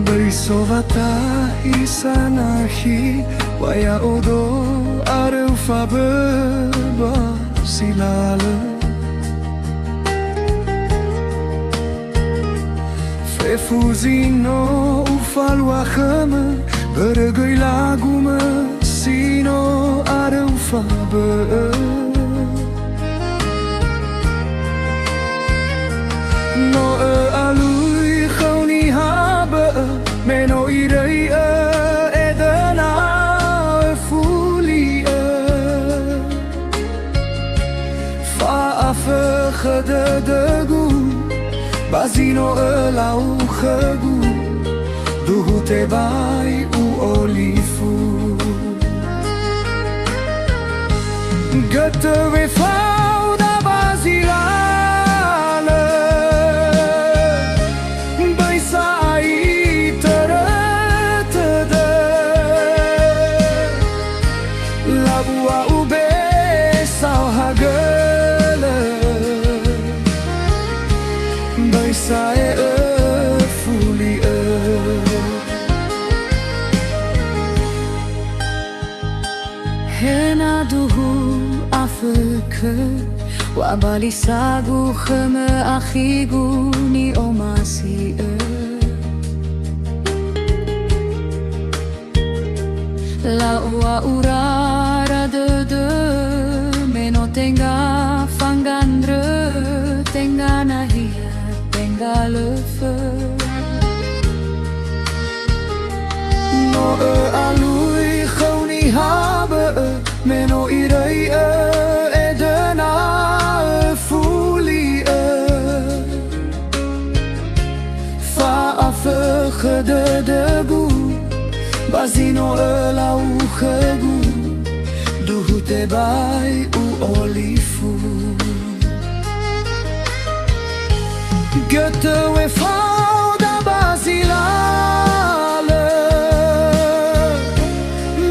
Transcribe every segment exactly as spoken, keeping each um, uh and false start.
Böi so watahi sanakhi, wa ya'odo aröu faböbö si lalö. Fefu zi no ufalua khömö, börö göi lagumö si no aröu fabö'ö. No ö'alui khöu niha bö'ö, me no iröi'ö edöna öfuli'ö. Fa'afökhö dödögu, ba zi no ölau khögu, duhu tebai u'olifu. Götö wefauda ba zi lalö, böi sa'ae törö tödö. La'ua ube saohagölö, böi sa'ae öfuli'ö. He na duhu afökhö, wa balisagu khömö akhigu ni'omasi'ö. La'ua urara dödö, me no tenga fangandrö, tenga nahia, tenga lö fö. No ö'alui khöu niha bö'ö, me no iröi'ö edöna öfuli'ö. Fa'afökhö dödögu, ba zi no ölau khögu, duhu tebai u'olifu. Götö wefauda ba zi lalö,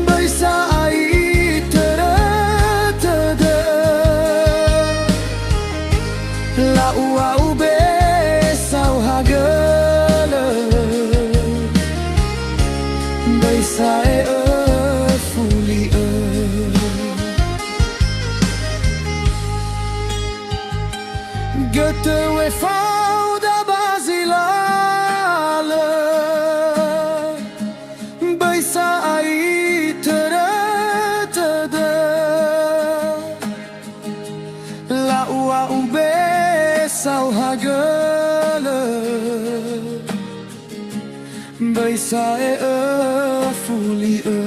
böi sa'ae törö tödö. La'ua ube saohagölö, böi sa'ae öfuli'ö. Götö wefauda ba zi lalö, böi sa'ae törö tödö. La'ua ube saohagölö, böi sa'ae öfuli'ö.